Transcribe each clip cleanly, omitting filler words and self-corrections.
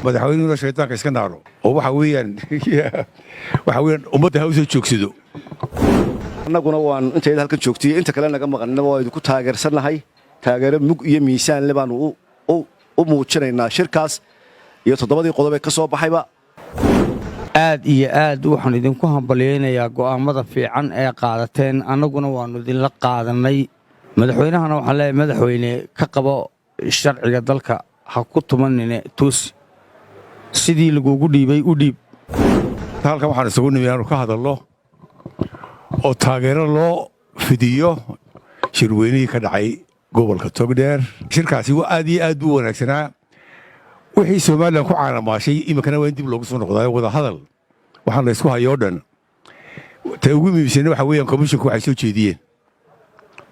Madaxweynuhuna shaydaanka iska naaro oo waxa weeyaan ummadda ha u soo joogsado. Annaguna waan intayda halkan joogtaiyo inta kale naga maqannaba waa idinku taageersannahay. Taageero mug iyo miisaanle baannu u muujinaynaa shirkaas iyo toddobadii qodob ee ka soo baxayba. Aad iyo aad waxaan idinku hambalyaynayaa go'aammada fiican ee qaadateen. Annaguna waannu idinla qaadannay. Madaxweynahana waxaan leeyahay, madaxweyne, ka qabo sharciga dalka, ha ku tumanine tuusi sidii lagugu dhiibay u dhiib. Halkan waxaan isugu nimi inaanu ka hadalno oo taageero loo fidiyo shirweynihii ka dhacay gobolka Togdheer. Shirkaasi waa aad iyo aad buu wanaagsanaa. Wixii Somaliland ku caanamaashay iminkana waa in dib loogu soo noqdaayo wadahadal waxaan la ysku hayoo dhan. Ta ugu muhiimsanna waxa weeyaan komishinku waxay soo jeediyeen,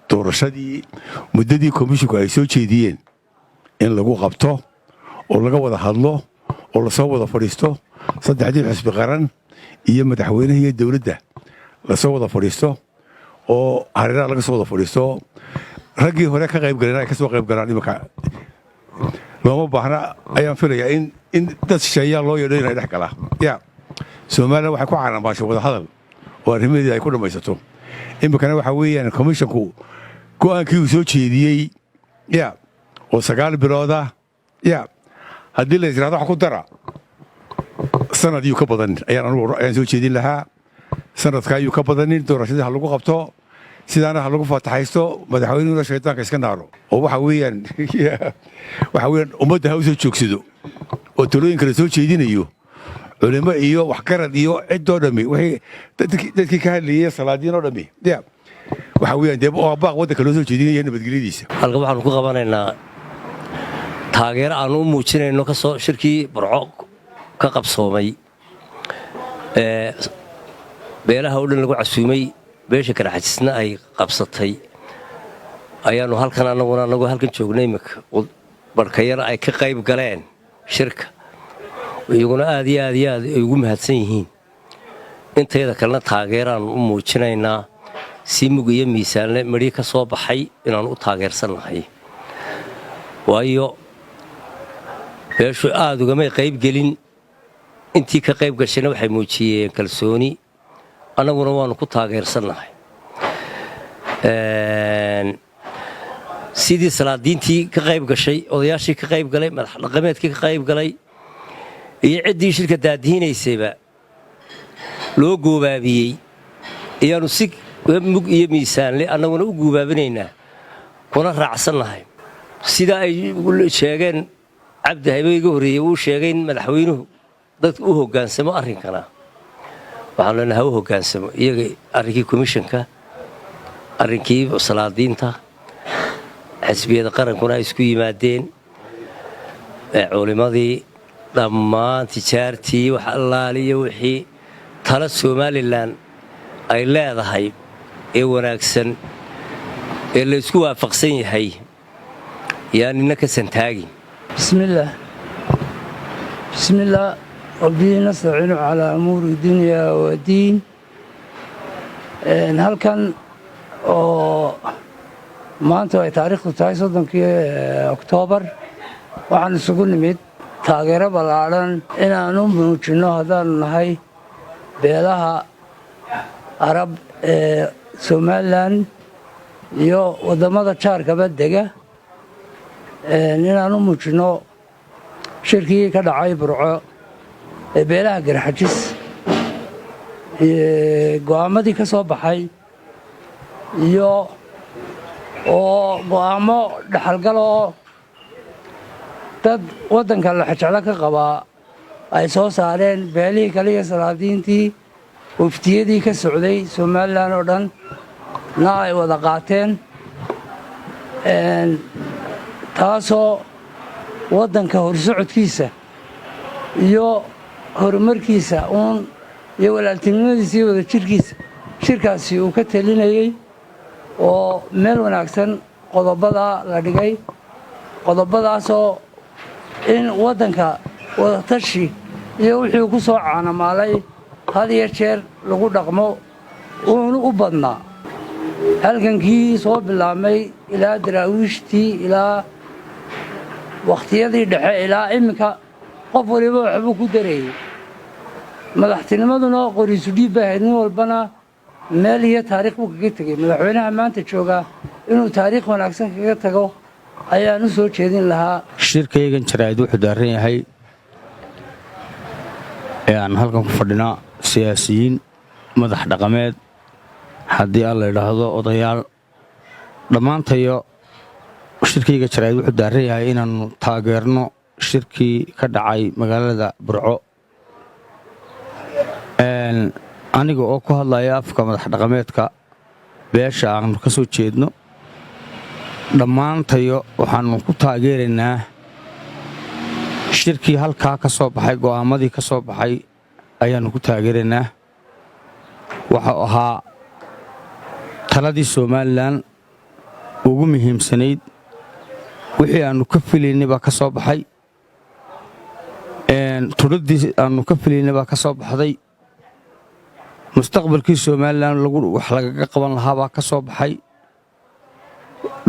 doorashadii muddadii komishinku ay soo jeediyeen in lagu qabto oo laga wada hadlo oo lasoo wada fadhiisto, saddexdii xusbi qaran iyo madaxweynaha iyo dowladda lasoo wada fadhiisto oo hareeraha laga soo wada fadhiisto, raggii hore ka qayb galeen ay ka soo qayb galaan. Iminka looma baahna ayaan filayaa in dad shisheeyaa loo yeedho inay dhex galaa. Ya Somaliland waxay ku caanamaashay wadahadal oo arrimaheedii ay ku dhammaysato. Iminkana waxaa weeyaan komishinku go'aankii uu soo jeediyey ya oo 9 bilooda ya haddii la israado wax ku dara, sanad yuu ka badan ayaan anugu ayaan soo jeedin lahaa. Sanadka ayuu ka badanin doorashadii ha lagu qabto, sidaana ha lagu faataxaysto. Madaxweynuhuna shaydaanka iska naaro oo waxa weeyaan ummadda ha u soo joogsado oo talooyinka la soo jeedinayo, culimo iyo waxgarad iyo ciddoo dhammi, wixii dadkii ka hadlayay, salaadiin oo dhammi ya waxa weeyaan dee waa baaq waddanka loo soo jeedinaya nabadgelyadiisa. Halkan waxaanu ku qabanaynaa taageero aanu u muujinayno kasoo shirkii Burco ka qabsoomay ee beelaha oo dhan lagu casuumay, beesha Garxajisna ay qabsatay. Ayaannu halkan annaguna annagoo halkan joognay iminka barhkayar ay ka qayb galeen shirka, iyaguna aad iyo aad iyo aad ay ugu mahadsan yihiin. Intayda kalena taageeraannu u muujinaynaa si mug iyo miisaanle midhii ka soo baxay inaannu u taageersannahay, waayo beeshu aad ugamay qaybgelin. Intii ka qayb gashayna waxay muujiyeen kalsooni, annaguna waannu ku taageersannahay. Sidii salaadiintii ka qayb gashay, odayaashii ka qayb galay, madax dhaqameedkii ka qayb galay iyo ciddii shirka daadihinaysayba loo goobaabiyey, ayaannu si mug iyo miisaanle annaguna u guubaabinaynaa kuna raacsannahay. Sida ay sheegeen, Cabdi Haybe iga horreeyey uu sheegay in madaxweynuhu dadka u hoggaansamo arrinkana, waxaanu leenahay ha u hoggaansamo iyaga arrinkii komishanka, arrinkii salaadiinta, xisbiyada qarankuna ay isku yimaadeen, culimadii dhammaan, tijaartii, wax allaaliyo wixii tala Somaliland ay leedahay ee wanaagsan ee laysku waafaqsan yahay yaa nina ka santaagin. Bismillaah, bismillaah, وبه نستعين على أمور الدنيا والدين. Halkan oo maanta ay taariikhdu tahay 30-kii Oktoobar, waxaan isugu nimid taageero ballaadhan inaanu muujinno haddaanu nahay beelaha Arab ee Somaliland iyo waddamada jaarkaba dega, inaanu muujinno shirkii ka dhacay Burco ee beelaha Garxajis, go'aammadii ka soo baxay iyo oo go'aammo dhexalgal oo dad waddanka laxajeclo ka qabaa ay soo saareen, beelihii kale iyo salaadiintii, waftiyadii ka socday Somaliland oo dhan na ay wada qaateen, taasoo waddanka horsocodkiisa iyo horumarkiisa uun iyo walaaltinimadiisa iyo wadajirkiisa shirkaasi uu ka telinayey oo meel wanaagsan qodobadaa la dhigay, qodobadaasoo in waddanka wadatashi iyo wixii ku soo caanamaalay had iyo jeer lagu dhaqmo uunu u badnaa. Halgankii soo bilaabmay ilaa Daraawiishtii, ilaa wakhtiyadii dhexe, ilaa iminka. Qof waliba waxbuu ku darayey. Madaxtinimaduna qoriisu dhiib bay ahayd. Nin walbana meel iyo taariikh buu kaga tegey. Madaxweynaha maanta joogaa inuu taariikh wanaagsan kaga tago ayaan u soo jeedin lahaa. Shirkaygan jaraa'id wuxuu daaran yahay ee aan halkan ku fadhinaa siyaasiyiin, madax dhaqameed, haddii aan la idhaahdo odayaal, dhammaantayo. Shirkayga jaraa'id wuxuu daaran yahay inaannu taageerno shirkii ka dhacay magaalada Burco. Aniga oo ku hadlaya afka madax dhaqameedka beesha aanu ka soo jeedno, dhammaantayo waxaannu ku taageeraynaa shirkii halkaa ka soo baxay. Go'aammadii ka soo baxay ayaannu ku taageeraynaa. Waxau ahaa taladii Somaliland ugu muhiimsanayd. Wixii aannu ka filaynay baa ka soo baxay, tudhaddii aannu ka filaynay baa ka soo baxday, mustaqbalkii Somaliland wax lagaga qaban lahaa baa ka soo baxay.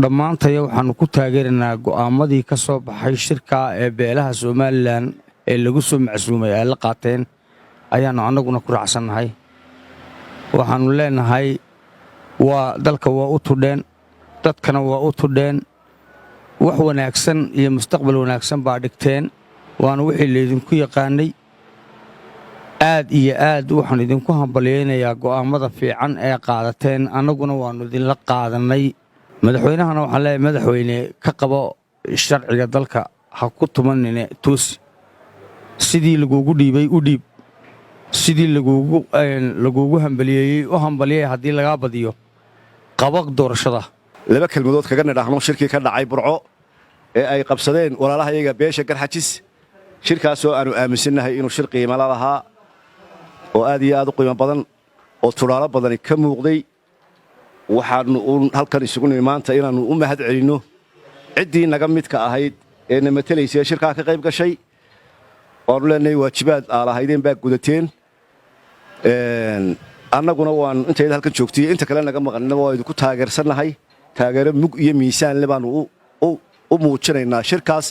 Dhammaantaya waxaannu ku taageeraynaa go'aammadii ka soo baxay shirkaa ee beelaha Somaliland ee lagu soo macsuumay ay la qaateen ayaannu annaguna ku raacsannahay. Waxaannu leenahay, waa dalka waa u tudheen, dadkana waa u tudheen, wax wanaagsan iyo mustaqbal wanaagsan baa dhigteen, waana wixii laydinku yaqaannay. Aad iyo aad waxaan idinku hambalyaynayaa go'aammada fiican ee qaadateen, annaguna waannu idinla qaadannay. Madaxweynahana waxaan leeyahay, madaxweyne, ka qabo sharciga dalka, ha ku tumanine, toosi. Sidii laguugu dhiibay u dhiib, sidii laguugu hambaliyeeyey u hambaliyey. Haddii lagaa badiyo, qaba doorashada. Laba kelmadood kaga nidhaahno shirkii ka dhacay Burco ee ay qabsadeen walaalahayaga beesha Garxajis, shirkaasoo aannu aaminsannahay inuu shir qiimala lahaa oo aad iyo aad u qiimo badan oo tudhaalo badani ka muuqday. Waxaannu uun halkan isugu nimi maanta inaannu u mahad celinno ciddii naga midka ahayd ee na matelaysay ee shirkaa ka qayb gashay. Waannu leenahay, waajibaad aa lahaydeen baa gudateen. Annaguna waannu intayda halkan joogtaiyo inta kale naga maqanina waa idinku taageersannahay. Taageero mug iyo miisaan le baannu u muujinaynaa shirkaas.